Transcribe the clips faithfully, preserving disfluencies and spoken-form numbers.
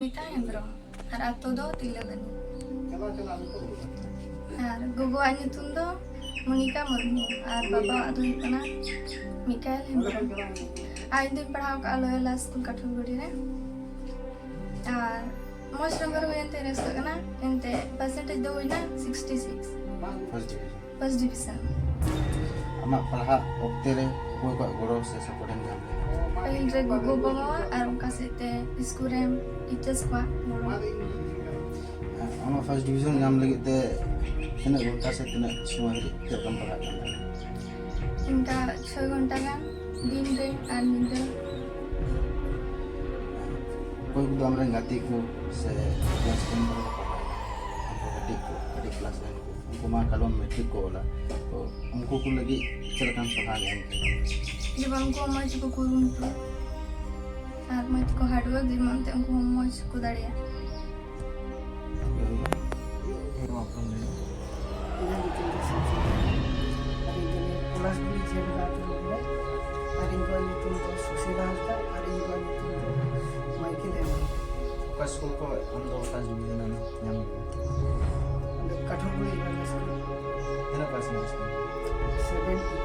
ᱢᱤᱛᱟ ᱦᱮᱢᱵᱨᱚᱢ᱾ ᱟᱨ ᱟᱛᱳ ᱫᱚ ᱛᱤᱞᱟᱹᱵᱟᱹᱱᱤ᱾ ᱟᱨ ᱜᱚᱜᱚᱣᱟᱜ ᱧᱩᱛᱩᱢ ᱫᱚ ᱢᱚᱱᱤᱠᱟ ᱢᱩᱨᱢᱩ ᱟᱨ ᱵᱟᱵᱟᱣᱟᱜ ᱫᱚ ᱦᱩᱭᱩᱜ ᱠᱟᱱᱟ ᱢᱤᱠᱟᱭᱮᱞ ᱦᱮᱢᱵᱨᱚᱢ᱾ ᱟᱨ ᱤᱧ ᱫᱚᱧ ᱯᱟᱲᱦᱟᱣ ᱠᱟᱜᱼᱟ ᱞᱚᱭᱚᱞᱟ ᱥᱠᱩᱞ ᱠᱟᱴᱷᱩᱨᱜᱩᱲᱤ ᱨᱮ᱾ ᱟᱨ ᱢᱚᱡᱽ ᱱᱟᱢᱵᱟᱨ ᱦᱩᱭᱮᱱ ᱛᱮ ᱨᱟᱹᱥᱠᱟᱹᱜ ᱠᱟᱱᱟ᱾ ᱮᱱᱛᱮ ᱯᱟᱨᱥᱮᱱᱴᱮᱡᱽ ᱫᱚ ᱦᱩᱭᱱᱟ sixty six. First division. First division. ᱟᱢᱟᱜ ᱯᱟᱲᱦᱟᱜ ᱚᱠᱛᱮ ᱨᱮ ᱚᱠᱚᱭ ᱠᱚᱣᱟᱜ ᱜᱚᱲᱚ ᱥᱮ ᱥᱟᱯᱳᱨᱴ ᱮᱢ ᱧᱟᱢ ᱞᱮᱫᱟ? ᱯᱟᱹᱦᱤᱞ ᱨᱮ ᱜᱚᱜᱚ ᱵᱟᱵᱟᱣᱟᱜ ᱟᱨ ᱚᱱᱠᱟ ᱥᱮᱫ ᱛᱮ ᱥᱠᱩᱞ ᱨᱮᱱ ᱴᱤᱪᱟᱨᱥ ᱠᱚᱣᱟᱜ ᱜᱚᱲᱚ᱾ ᱟᱢᱟᱜ ᱯᱷᱟᱨᱥᱴ ᱰᱤᱵᱷᱤᱡᱚᱱ ᱧᱟᱢ ᱞᱟᱹᱜᱤᱫ ᱛᱮ ᱛᱤᱱᱟᱹᱜ ᱜᱷᱚᱱᱴᱟ ᱥᱮ ᱛᱤᱱᱟᱹᱜ ᱥᱚᱢᱚᱭ ᱦᱟᱹᱵᱤᱡ ᱪᱮᱫ ᱞᱮᱠᱟᱢ ᱯᱟᱲᱦᱟᱜ ᱠᱟᱱ ᱛᱟᱦᱮᱸᱱᱟ? ᱤᱱᱠᱟ ᱪᱷᱚᱭ ᱜᱷᱚᱱᱴᱟ ᱜᱟᱱ ᱫᱤᱱ ᱨᱮ ᱟᱨ ᱧᱤᱫᱟᱹ᱾ ᱚᱠᱚᱭ ᱠᱚᱫᱚ ᱟᱢᱨᱮᱱ ᱜᱟᱛᱮ ᱠᱚ ᱥᱮ ᱠᱞᱟᱥ ᱴᱮᱱ ᱠᱚᱨᱮ ᱠᱚ ᱯᱟᱲᱦᱟᱜ ᱠᱟᱱᱟ, ᱟᱢ ᱠᱚ ᱠᱟᱹᱴᱤᱡ ᱠᱚ, ᱠᱟᱹᱴᱤᱡ ᱠᱞᱟᱥ ᱨᱮᱱ ᱠᱚ, ᱩᱱᱠᱩ ᱢᱟ ᱠᱟᱞᱚᱢ ᱢᱮᱴᱨᱤᱠ ᱠᱚ ᱚᱞᱟ, ᱛᱚ ᱩᱱᱠᱩ ᱠᱚ ᱞᱟᱹᱜᱤᱫ ᱪᱮᱫ ᱞᱮᱠᱟᱱ ᱥᱟᱞᱦᱟ ᱧᱟᱢ ᱠᱮᱫᱟ? ᱡᱮᱢᱚᱱ ᱩᱱᱠᱩ ᱦᱚᱸ ᱢᱚᱡᱽ ᱠᱚ ᱠᱩᱨᱩᱢᱩᱴᱩ ᱟᱨ ᱢᱚᱡᱽ ᱠᱚ ᱦᱟᱨᱰᱣᱟᱨᱠ, ᱡᱮᱢᱚᱱ ᱛᱮ ᱩᱱᱠᱩ ᱦᱚᱸ ᱢᱚᱡᱽ ᱠᱚ ᱫᱟᱲᱮᱭᱟᱜᱼᱟ᱾ ᱤᱧᱟᱹᱜ ᱧᱩᱛᱩᱢ ᱫᱚ ᱥᱟᱢᱥᱩᱫᱤᱱ᱾ ᱟᱨ ᱤᱧ ᱫᱚ ᱱᱤᱭᱟᱹ ᱯᱚᱞᱟᱥᱰᱤᱦᱤ ᱡᱷᱮᱱᱜᱟ ᱟᱹᱛᱩ ᱨᱮᱱ ᱠᱟᱱᱟᱹᱧ᱾ ᱟᱨ ᱤᱧ ᱜᱚᱣᱟᱜ ᱧᱩᱛᱩᱢ ᱫᱚ ᱥᱩᱥᱤᱞᱟ ᱦᱟᱸᱥᱫᱟ ᱟᱨ ᱤᱧ ᱵᱟᱵᱟᱣᱟᱜ ᱧᱩᱛᱩᱢ ᱫᱚ ᱢᱟᱭᱠᱮᱞ ᱦᱮᱢᱵᱨᱚᱢ᱾ ᱚᱠᱟ ᱥᱠᱩᱞ ᱠᱷᱚᱱ ᱟᱢ ᱫᱚ ᱯᱷᱟᱥᱴ ᱰᱤᱵᱷᱤᱡᱚᱱ ᱮᱢ ᱧᱟᱢ ᱞᱮᱫᱟ? ᱚᱸᱰᱮ ᱠᱟᱴᱷᱩᱨᱜᱩᱲᱤ ᱜᱟᱨᱞᱥ ᱥᱠᱩᱞ᱾ ᱛᱤᱱᱟᱹᱜ ᱯᱟᱨᱥᱮᱱᱴ ᱥᱠᱩᱞ? ᱥᱮᱵᱷᱮᱱᱴᱤ᱾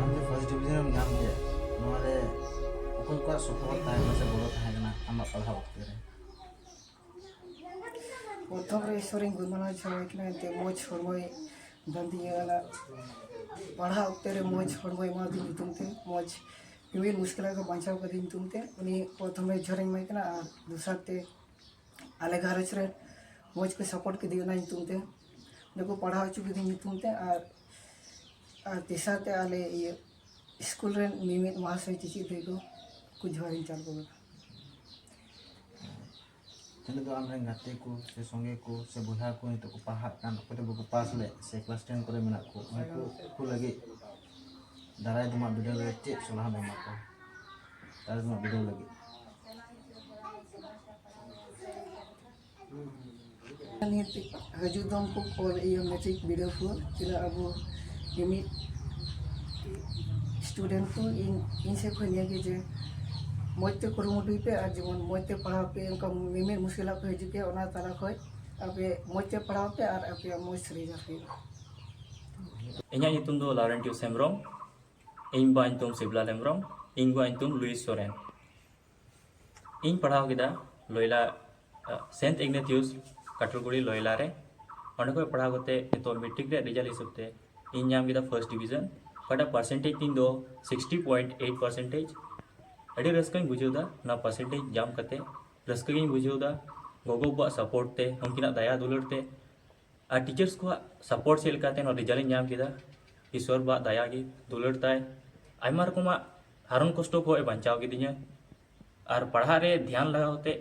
ᱟᱢ ᱡᱮ ᱯᱷᱟᱥᱴ ᱰᱤᱵᱷᱤᱡᱚᱱ ᱮᱢ ᱧᱟᱢ ᱠᱮᱫ, ᱱᱚᱣᱟ ᱨᱮ ᱚᱠᱚᱭ ᱠᱚᱣᱟᱜ ᱥᱟᱯᱳᱨᱴ ᱛᱟᱦᱮᱸ ᱠᱟᱱᱟ ᱥᱮ ᱜᱚᱲᱚ ᱛᱟᱦᱮᱸ ᱠᱟᱱᱟ ᱟᱢᱟᱜ ᱯᱟᱲᱦᱟᱣ ᱚᱠᱛᱮ ᱨᱮ? ᱯᱨᱚᱛᱷᱚᱢ ᱨᱮ ᱤᱥᱥᱚᱨᱤᱧ ᱜᱩᱱᱢᱟᱱᱟᱣ ᱪᱷᱟᱲᱟᱣᱟᱭ ᱠᱟᱱᱟ, ᱮᱱᱛᱮ ᱢᱚᱡᱽ ᱦᱚᱲᱢᱚᱭ ᱫᱟᱱ ᱫᱤᱧᱟᱹ ᱠᱟᱱᱟ᱾ ᱯᱟᱲᱦᱟᱣ ᱚᱠᱛᱮ ᱨᱮ ᱢᱚᱡᱽ ᱦᱚᱲᱢᱚᱭ ᱮᱢᱟᱫᱤᱧ ᱧᱩᱛᱩᱢ ᱛᱮ, ᱢᱚᱡᱽ ᱢᱤᱢᱤᱫ ᱢᱩᱥᱠᱤᱞ ᱠᱚ ᱵᱟᱧᱪᱟᱣ ᱠᱟᱫᱤᱧ ᱧᱩᱛᱩᱢ ᱛᱮ, ᱩᱱᱤ ᱯᱨᱚᱛᱷᱚᱢ ᱨᱮ ᱡᱚᱦᱟᱨᱤᱧ ᱮᱢᱟᱭ ᱠᱟᱱᱟ᱾ ᱟᱨ ᱫᱚᱥᱟᱨ ᱛᱮ ᱟᱞᱮ ᱜᱷᱟᱨᱚᱸᱡᱽ ᱨᱮ ᱢᱚᱡᱽ ᱠᱚ ᱥᱟᱯᱳᱨᱴ ᱠᱮᱫᱤᱧ ᱚᱱᱟ ᱧᱩᱛᱩᱢ ᱛᱮ, ᱚᱸᱰᱮ ᱠᱚ ᱯᱟᱲᱦᱟᱣ ᱦᱚᱪᱚ ᱠᱤᱫᱤᱧ ᱧᱩᱛᱩᱢ ᱛᱮ᱾ ᱟᱨ, ᱟᱨ ᱛᱮᱥᱟᱨ ᱛᱮ ᱟᱞᱮ ᱤᱭᱟᱹ ᱥᱠᱩᱞ ᱨᱮᱱ ᱢᱤᱢᱤᱫ ᱢᱟᱦᱟᱥᱚᱭ ᱪᱮᱪᱮᱫ ᱫᱟᱹᱭ ᱠᱚ, ᱠᱚ ᱡᱚᱦᱟᱨᱤᱧ ᱪᱟᱞ ᱠᱚ ᱠᱟᱱᱟ᱾ ᱛᱤᱱᱟᱹᱜ ᱫᱚ ᱟᱢᱨᱮᱱ ᱜᱟᱛᱮ ᱠᱚ ᱥᱮ ᱥᱚᱸᱜᱮ ᱠᱚ ᱥᱮ ᱵᱚᱭᱦᱟ ᱠᱚ ᱱᱤᱛᱚᱜ ᱠᱚ ᱯᱟᱲᱦᱟᱜ ᱠᱟᱱ, ᱚᱠᱚᱭ ᱫᱚ ᱵᱟᱠᱚ ᱯᱟᱥ ᱞᱮᱫ ᱥᱮ ᱠᱞᱟᱥ ᱴᱮᱱ ᱠᱚᱨᱮ ᱢᱮᱱᱟᱜ ᱠᱚ, ᱩᱱᱠᱩ ᱠᱚ ᱞᱟᱹᱜᱤᱫ ᱫᱟᱨᱟᱭ ᱫᱚᱢᱟᱜ ᱵᱤᱰᱟᱹᱣ ᱨᱮ ᱪᱮᱫ ᱥᱚᱞᱦᱟᱢ ᱮᱢᱟ ᱠᱚᱣᱟ? ᱫᱟᱨᱟᱭ ᱫᱚᱢᱟᱜ ᱵᱤᱰᱟᱹᱣ ᱞᱟᱹᱜᱤᱫ᱾ ᱱᱤᱭᱟᱹ ᱦᱤᱡᱩᱜ ᱫᱚᱢ ᱠᱚ ᱠᱚᱞ ᱤᱭᱟᱹ ᱢᱮᱴᱨᱤᱠ ᱵᱤᱰᱟᱹᱣ ᱠᱚ, ᱪᱮᱫᱟᱜ ᱟᱵᱚ ᱢᱤᱢᱤᱫ ᱥᱴᱩᱰᱮᱱᱴ ᱠᱚ ᱤᱧ, ᱤᱧ ᱥᱮᱫ ᱠᱷᱚᱱ ᱱᱤᱭᱟᱹ ᱜᱮ ᱡᱮ ᱢᱚᱡᱽ ᱛᱮ ᱠᱩᱨᱩᱢᱩᱴᱩᱭ ᱯᱮ ᱟᱨ ᱡᱮᱢᱚᱱ ᱢᱚᱡᱽ ᱛᱮ ᱯᱟᱲᱦᱟᱣ ᱯᱮ᱾ ᱚᱱᱠᱟ ᱢᱤᱢᱤᱫ ᱢᱩᱥᱠᱤᱞᱟᱜ ᱠᱚ ᱦᱤᱡᱩᱜ ᱜᱮᱭᱟ, ᱚᱱᱟ ᱛᱟᱞᱟ ᱠᱷᱚᱱ ᱟᱯᱮ ᱢᱚᱡᱽ ᱛᱮ ᱯᱟᱲᱦᱟᱣ ᱯᱮ ᱟᱨ ᱟᱯᱮᱭᱟᱜ ᱢᱚᱡᱽ result ᱦᱩᱭᱩᱜᱼᱟ᱾ ᱤᱧᱟᱹᱜ ᱧᱩᱛᱩᱢ ᱫᱚ ᱞᱟᱣᱨᱮᱱᱴᱤᱭᱩᱥ ᱦᱮᱢᱵᱨᱚᱢ᱾ ᱤᱧ ᱵᱟ ᱧᱩᱛᱩᱢ ᱥᱤᱵᱞᱟᱞ ᱦᱮᱢᱵᱨᱚᱢ᱾ ᱤᱧ ᱜᱚ ᱧᱩᱛᱩᱢ ᱞᱩᱭᱤᱥ ᱥᱚᱨᱮᱱ᱾ ᱤᱧ ᱯᱟᱲᱦᱟᱣ ᱠᱮᱫᱟ ᱞᱚᱭᱞᱟ, ᱥᱮᱱᱴ ᱤᱜᱱᱮᱛᱤᱭᱩᱥ ᱠᱟᱴᱷᱟᱞᱜᱩᱲᱤ ᱞᱚᱭᱞᱟ ᱨᱮ᱾ ᱚᱸᱰᱮ ᱠᱷᱚᱱ ᱯᱟᱲᱦᱟᱣ ᱠᱟᱛᱮ ᱱᱤᱛᱚᱜ ᱢᱮᱴᱨᱤᱠ ᱨᱮᱭᱟᱜ ᱨᱮᱡᱟᱞᱴ ᱦᱤᱥᱟᱹᱵ ᱛᱮ ᱤᱧ ᱧᱟᱢ ᱠᱮᱫᱟ ᱯᱷᱟᱨᱥᱴ ᱰᱤᱵᱤᱡᱚᱱ᱾ ᱚᱠᱟᱴᱟᱜ ᱯᱟᱨᱥᱮᱱᱴᱮᱡᱽ ᱛᱤᱧ ᱫᱚ ᱥᱤᱠᱥᱴᱤ ᱯᱚᱭᱮᱱᱴ ᱮᱭᱤᱴ ᱯᱟᱨᱥᱮᱱᱴᱮᱡᱽ᱾ ᱟᱹᱰᱤ ᱨᱟᱹᱥᱠᱟᱹᱧ ᱵᱩᱡᱷᱟᱹᱣ ᱮᱫᱟ ᱱᱚᱣᱟ ᱯᱟᱨᱥᱮᱱᱴᱮᱡᱽ ᱧᱟᱢ ᱠᱟᱛᱮ᱾ ᱨᱟᱹᱥᱠᱟᱹ ᱜᱤᱧ ᱵᱩᱡᱷᱟᱹᱣ ᱮᱫᱟ ᱜᱚᱜᱚ ᱵᱟᱵᱟᱣᱟᱜ ᱥᱟᱯᱳᱨᱴ ᱛᱮ, ᱩᱱᱠᱤᱱᱟᱜ ᱫᱟᱭᱟ ᱫᱩᱞᱟᱹᱲ ᱛᱮ ᱟᱨ ᱴᱤᱪᱟᱨᱥ ᱠᱚᱣᱟᱜ ᱥᱟᱯᱳᱨᱴ ᱪᱮᱫ ᱞᱮᱠᱟᱛᱮ ᱱᱚᱣᱟ ᱨᱮᱡᱟᱞᱴ ᱤᱧ ᱧᱟᱢ ᱠᱮᱫᱟ᱾ ᱤᱥᱣᱚᱨ ᱵᱟᱵᱟᱣᱟᱜ ᱫᱟᱭᱟ ᱜᱮ, ᱫᱩᱞᱟᱹᱲ ᱛᱟᱭ᱾ ᱟᱭᱢᱟ ᱨᱚᱠᱚᱢᱟᱜ ᱦᱟᱨᱚᱱ ᱠᱚᱥᱴᱚ ᱠᱷᱚᱱ ᱮ ᱵᱟᱧᱪᱟᱣ ᱠᱤᱫᱤᱧᱟ ᱟᱨ ᱯᱟᱲᱦᱟᱜ ᱨᱮ ᱫᱷᱮᱭᱟᱱ ᱞᱟᱜᱟᱣ ᱠᱟᱛᱮ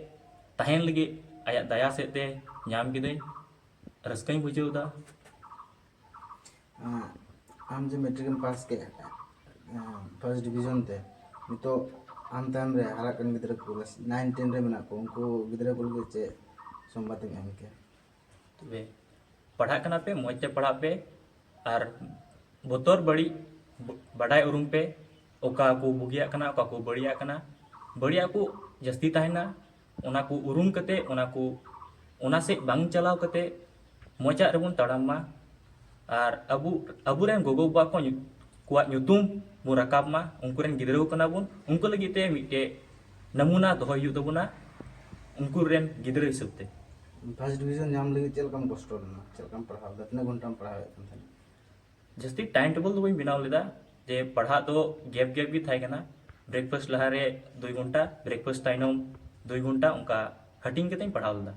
ᱛᱟᱦᱮᱱ ᱞᱟᱹᱜᱤᱫ ᱟᱭᱟᱜ ᱫᱟᱭᱟ ᱥᱮᱫ ᱛᱮ ᱧᱟᱢ ᱠᱤᱫᱟᱹᱧ᱾ ᱨᱟᱹᱥᱠᱟᱹᱧ ᱵᱩᱡᱷᱟᱹᱣ ᱮᱫᱟ᱾ ᱟᱢ ᱡᱮ ᱢᱮᱴᱨᱤᱠ ᱮᱢ ᱯᱟᱥ ᱠᱮᱫ ᱯᱷᱟᱨᱥᱴ ᱰᱤᱵᱤᱡᱚᱱ ᱛᱮ, ᱱᱤᱛᱚᱜ ᱟᱢ ᱛᱟᱭᱚᱢ ᱨᱮ ᱦᱟᱨᱟᱜ ᱠᱟᱱ ᱜᱤᱫᱽᱨᱟᱹ ᱠᱚ ᱠᱞᱟᱥ ᱱᱟᱭᱤᱱ ᱴᱮᱱ ᱨᱮ ᱢᱮᱱᱟᱜ ᱠᱚ, ᱩᱱᱠᱩ ᱜᱤᱫᱽᱨᱟᱹ ᱠᱚ ᱞᱟᱹᱜᱤᱫ ᱪᱮᱫ ᱥᱚᱢᱵᱟᱫ ᱮᱢ ᱮᱢ ᱠᱮᱭᱟ? ᱛᱚᱵᱮ ᱯᱟᱲᱦᱟᱜ ᱠᱟᱱᱟ ᱯᱮ, ᱢᱚᱡᱽ ᱛᱮ ᱯᱟᱲᱦᱟᱜ ᱯᱮ ᱟᱨ ᱵᱚᱛᱚᱨ ᱵᱟᱹᱲᱤᱡ ᱵᱟᱰᱟᱭ ᱩᱨᱩᱢ ᱯᱮ, ᱚᱠᱟ ᱠᱚ ᱵᱩᱜᱤᱭᱟᱜ ᱠᱟᱱᱟ, ᱚᱠᱟ ᱠᱚ ᱵᱟᱹᱲᱤᱡᱟᱜ ᱠᱟᱱᱟ᱾ ᱵᱟᱹᱲᱤᱡᱟᱜ ᱠᱚ ᱡᱟᱹᱥᱛᱤ ᱛᱟᱦᱮᱱᱟ, ᱚᱱᱟ ᱠᱚ ᱩᱨᱩᱢ ᱠᱟᱛᱮ ᱚᱱᱟ ᱠᱚ, ᱚᱱᱟ ᱥᱮᱫ ᱵᱟᱝ ᱪᱟᱞᱟᱣ ᱠᱟᱛᱮ ᱢᱚᱡᱟᱜ ᱨᱮᱵᱚᱱ ᱛᱟᱲᱟᱢ ᱢᱟ᱾ ᱟᱨ ᱟᱵᱚ, ᱟᱵᱚᱨᱮᱱ ᱜᱚᱜᱚ ᱵᱟᱵᱟ ᱠᱚ ᱧᱩ-, ᱠᱚᱣᱟᱜ ᱧᱩᱛᱩᱢ ᱵᱚᱱ ᱨᱟᱠᱟᱵ ᱢᱟ, ᱩᱱᱠᱩ ᱨᱮᱱ ᱜᱤᱫᱽᱨᱟᱹ ᱠᱟᱱᱟ ᱵᱚᱱ, ᱩᱱᱠᱩ ᱞᱟᱹᱜᱤᱫ ᱛᱮ ᱢᱤᱫᱴᱮᱡ ᱱᱟᱢᱩᱱᱟ ᱫᱚᱦᱚᱭ ᱦᱩᱭᱩᱜ ᱛᱟᱵᱚᱱᱟ ᱩᱱᱠᱩ ᱨᱮᱱ ᱜᱤᱫᱽᱨᱟᱹ ᱦᱤᱥᱟᱹᱵ ᱛᱮ᱾ ᱯᱷᱟᱨᱥᱴ ᱰᱤᱵᱤᱡᱚᱱ ᱧᱟᱢ ᱞᱟᱹᱜᱤᱫ ᱪᱮᱫ ᱞᱮᱠᱟᱢ ᱠᱚᱥᱴᱚ ᱞᱮᱱᱟ? ᱪᱮᱫ ᱞᱮᱠᱟᱢ ᱯᱟᱲᱦᱟᱣ ᱞᱮᱫᱟ? ᱛᱤᱱᱟᱹᱜ ᱜᱷᱚᱱᱴᱟᱢ ᱯᱟᱲᱦᱟᱣᱮᱫ ᱠᱟᱱ ᱛᱟᱦᱮᱸᱱᱟ? ᱡᱟᱹᱥᱛᱤ ᱴᱟᱭᱤᱢ ᱴᱮᱵᱚᱞ ᱫᱚ ᱵᱟᱹᱧ ᱵᱮᱱᱟᱣ ᱞᱮᱫᱟ, ᱡᱮ ᱯᱟᱲᱦᱟᱜ ᱫᱚ ᱜᱮᱯ ᱜᱮᱯ ᱜᱮ ᱛᱟᱦᱮᱸ ᱠᱟᱱᱟ᱾ ᱵᱨᱮᱠᱯᱷᱟᱥᱴ ᱞᱟᱦᱟᱨᱮ ᱫᱩᱭ ᱜᱷᱚᱱᱴᱟ, ᱵᱨᱮᱠᱯᱷᱟᱥᱴ ᱛᱟᱭᱱᱚᱢ ᱫᱩᱭ ᱜᱷᱚᱱᱴᱟ, ᱚᱱᱠᱟ ᱦᱟᱹᱴᱤᱧ ᱠᱟᱛᱮᱧ ᱯᱟᱲᱦᱟᱣ ᱞᱮᱫᱟ᱾